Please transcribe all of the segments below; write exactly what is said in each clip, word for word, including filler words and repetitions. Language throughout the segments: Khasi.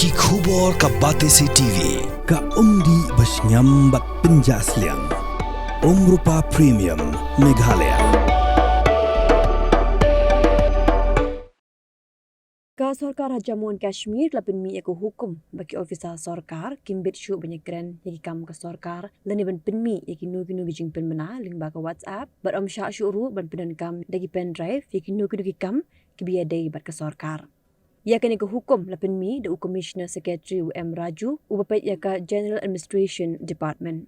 Ki khubor ka Batesi TV, ka umdih ba shngiam bad pynjah sliang. Umrupa Premium, Meghalaya. Ka sorkar ha Jammu and Kashmir la pynmih ïa ka hukum ba ki officer sorkar kim bit shuh ban ïakren ïa ki kam ka sorkar lane ban pynmih ïa kino kino ki jingpynbna lyngba ka WhatsApp, bad ym shah shuh ruh ban pyndonkam da ki pen drive ïa kino kino ki kam kiba ïadei bad ka sorkar. Ïa kane ka hukum la pynmih da u Commissioner Secretary, u M Raju, uba peit ïa ka General Administration Department.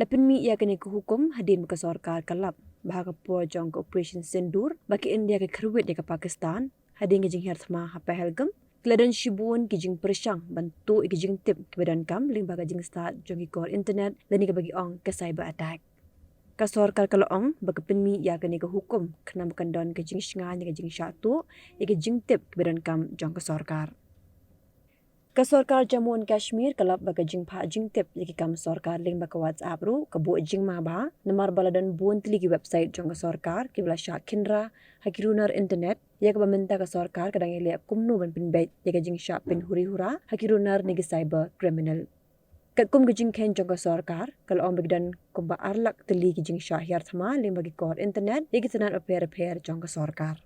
La pynmih ïa kane ka hukum hadien ba ka sorkar ka lap ba ha ka por jong ka Operation Sindoor, ba ka India ka kyrwit ïa ka Pakistan hadien ka jinghiar thma ha Pahalgam, ki la don shibun ki jingpyrshang ban tuh ïa ki jingtip kiba donkam lyngba ka jingstad jong ki kor internet lane kaba ki ong ka cyber attack. Ka sorkar ka la ong ba ka pynmih ïa kane ka hukum khnang ba kan don ka jingshngaiñ ne ka jingshah tuh ïa ki jingtip kiba donkam jong ka sorkar. Ka sorkar Jammu and Kashmir ka lap ba ka jingphah jingtip ïa ki kam sorkar lyngba ka WhatsApp ruh ka buh jingma bha, namar ba la don bun tylli ki website jong ka sorkar kiba la shah kynrah ha ki runar internet, ïa kaba mynta ka sorkar ka dang ïaleh kumno ban pynbeit ïa ka jingshah pynhuri hura ha ki runar ne ki cyber criminal. Katkum ka jingkheiñ jong ka sorkar, ka la ong ba ki don kumba ar lak tylli ki jingshah hiar thma lyngba ki kor internet ïa ki tnat bapher bapher jong ka sorkar.